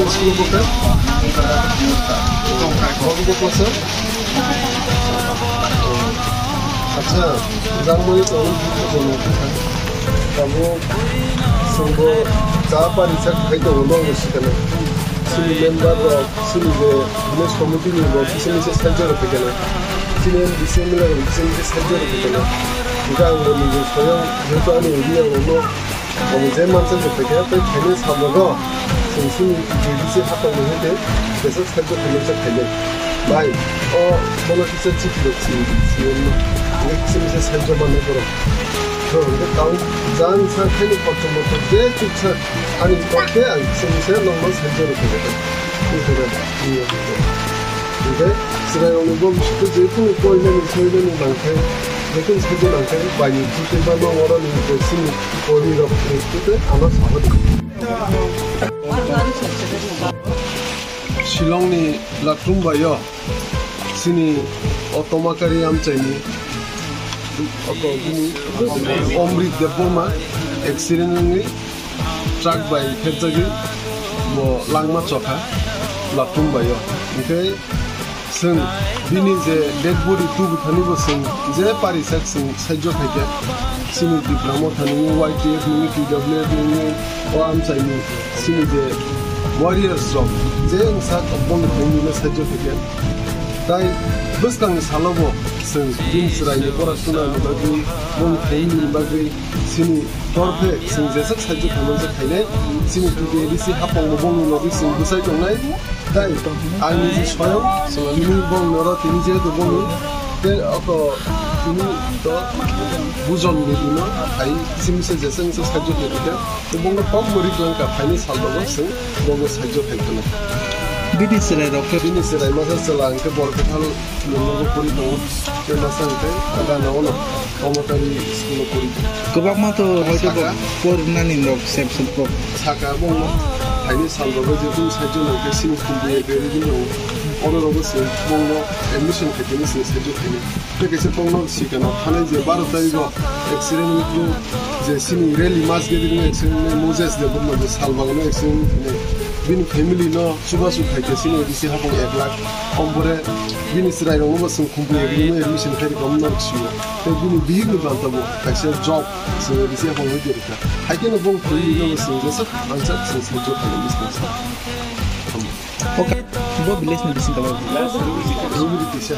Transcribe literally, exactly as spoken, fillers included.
School book. Acha, jangmani tongo, tongo. Abo, sungbo, cha pari sak khai tongo, nongo sikana. Sini member rok, sini je, village committee ni rok, kisa misa sajjo rok khaikana. Sini M D C, M L A rok, kisa misa sajjo rok khaikana. Hingke ang bo nijor soyang, jehetu ani area o no, Omo je mansa je phaikha tei khainai samrogo chwng chini B D C hapangni hwnkhe kesa saijo khainai khainai. Bai, o bono kisa chikirok chini C M no. Hwnkhe kisa misa saijo mannai borok. Hwnkhe tang jang sa khaini kochom mochom je chuksa ani kok khe ang kisa misa nokno saijo rw khainai. Hwnkhe chwrairokni bo bisingtwi je kunu koinani soinani nangkhe, je kunu saijo nangkhe, baini thwi tei ba nong oroni je chini korirok ni thwi tei ano saha di. Shillongni Latrumbaio chini Otomakari amchaini oko bini Omrit Debbarma accident wngwi truck bai phekjagwi bo langma chokha Latrumbaio. Hwnkhe chwng bini je dead body tubu thani bo chwng je parisak chwng saijo khaikha. Chini Tipra Motha nini Y T F nini T W F nini o amchaini chini je warriors rok je wngsa bongni thani nino saijo khaikha. Tai bwskangni salo bo chwng bini chwraini pora sunani bagwi bongni thani nini bagwi chini Torkhe chwng jeswk saijo khaimanja khainai, chini T T A D C hapangbo bongni logi chwng bwsai tongnai. Tai ang niji soyang, tini bongni oro tini jehetu bongni tei oko tini to bujon ni bino hai chimisa jeswk wngsa saijo khaikha. Tei bongno kok bo ri klangkha, phaini salrogo chwng bongno saijo khaikha. Bini chwrai rok khe bini chwrai masa chwla hwnkhe Borkwthal. Nungno bo pori tongo, tei masa hwnkhe gana ono Komotari school-o pori tongo. Kwbangma to hoito bo Saka. Porinani rok sep sep rok. Saka bongno phaini sal rok je tun saijo nangkhe sini khumbuye berwi di nongo. Ono rogo se bongno admission khaitini se saijo khaini. Tei kaisa bongno sikano thanai je baro tarikgo accident wngkhu je sini rally mass gathering accident wngkhe Moses Debbarma je salbagano accident wngkhe bini family no chubachu khaikhe sini bisi hapung ek lakh. Ompore bini chwrairokno bo chwng khumpuiya bini admission khai rwkha omo norok sio. Tei bini bihikni banta bo kaisa job chwng bisi haphang bai rwkha. Hai kheno bo phwrwngwi no bo chwng jeswk ansa chwng saijo khainai bwskango sa. Okay. Bo village ni bising tamo. Rubiri tisa.